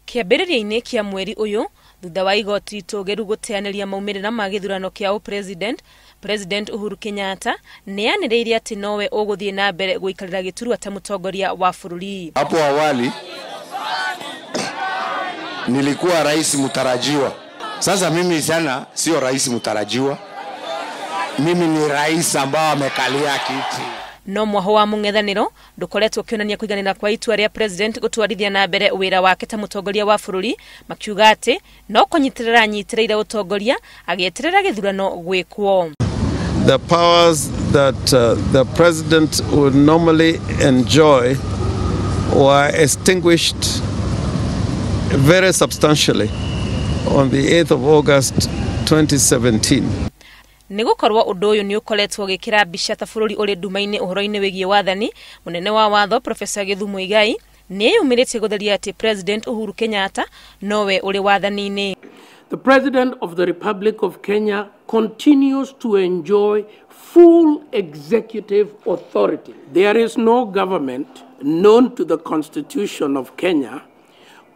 Kĩambĩrĩria-inĩ kĩa mweri ũyũ, thutha wa igoti itũgĩru gũteanĩria maumĩrĩra ma gĩthurano kĩa ũpresident, President Uhuru Kenyatta nĩanĩrĩire atĩ nowe ũgũthiĩ na mbere gũikarĩra gĩturwa ta mũtongoria wa bũrũri. Hapo awali nilikuwa rais mtarajiwa. Sasa mimi sana sio rais mtarajiwa, mimi ni rais ambao amekalia kiti. No mwaho wa mũng'ethanĩro ndũkoretwo ũkĩonania kũiganĩra kwa itua rĩa president gũtwarithia na mbere wĩra wake ta mũtongoria wa bũrũri, makiuga atĩ no kũnyitĩrĩra anyitĩrĩire ũtongoria agĩeterera gĩthurano gwĩkwo. The powers that the president would normally enjoy were extinguished very substantially on the 8th of August 2017. Nĩ gũkorwo ũndũ ũyũ nĩ ũkoretwo ũgĩkĩra mbica ta bũrũri ũrĩ nduma-inĩ ũhoro-inĩ wĩgiĩ wathani, mũnene wa watho Professor Githu Muigai nĩ eyumĩrĩtie gũtheria atĩ President Uhuru Kenyatta nowe ũrĩ wathani-inĩ. The President of the Republic of Kenya continues to enjoy full executive authority. There is no government known to the Constitution of Kenya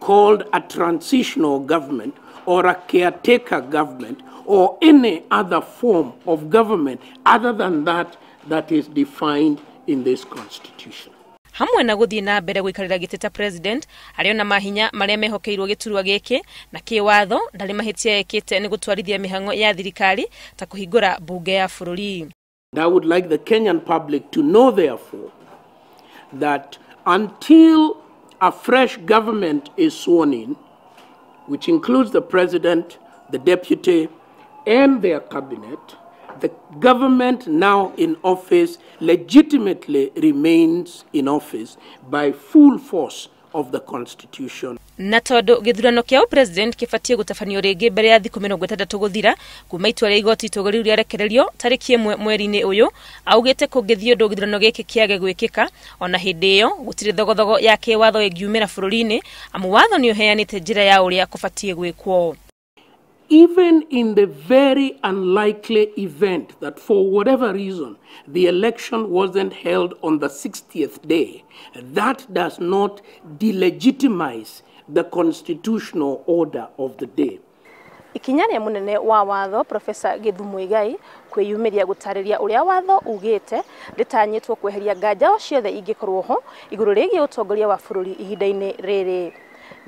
called a transitional government or a caretaker government or any other form of government other than that that is defined in this Constitution. Hamwe na gũthiĩ na mbere gũikarĩra gĩtĩ ta president, arĩ ona mahinya marĩa mehokeirwo gĩturwa gĩkĩ na kĩwatho ndarĩ mahĩtia ekĩte nĩ gũtwarithia mĩhang'o ya thirikari ta kũhingũra mbunge ya bũrũri. I would like the Kenyan public to know, therefore, that until a fresh government is sworn in, which includes the president, the deputy, and their cabinet, the government now in office legitimately remains in office by full force of the Constitution. Na tondũ gĩthurano kĩa ũpresident kĩbatiĩ gũtabanio rĩngĩ mbere ya thikũ 60 gũthira kuma itua rĩa igoti itũgĩru rĩarekererio tarĩki 1 mweri-inĩ ũyũ, augĩte kũngĩthiĩ ũndũ gĩthurano gĩkĩ kĩage gwĩkĩka, ona hĩndĩ ĩyo gũtirĩ thogothogo ya kĩwatho ĩngiumĩra bũrũri-inĩ, amu watho nĩ ũheanĩte njĩra ya ũrĩa kũbatiĩ gwĩkwo. Even in the very unlikely event that for whatever reason the election wasn't held on the 60th day, that does not delegitimize the constitutional order of the day. Ikinya rĩa mũnene wa watho Professor Githu Muigai kwĩyumĩria gũtarĩria ũrĩa watho ugĩte rĩtanyĩtwo kweheria nganja o ciothe ingĩkorwo ho igũrũ rĩgiĩ ũtongoria wa bũrũri ihinda-inĩ rĩrĩ.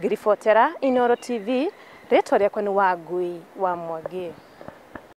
Ngĩribotera Inooro TV, rĩtwa rĩakwa nĩ Wangui wa Mwangi.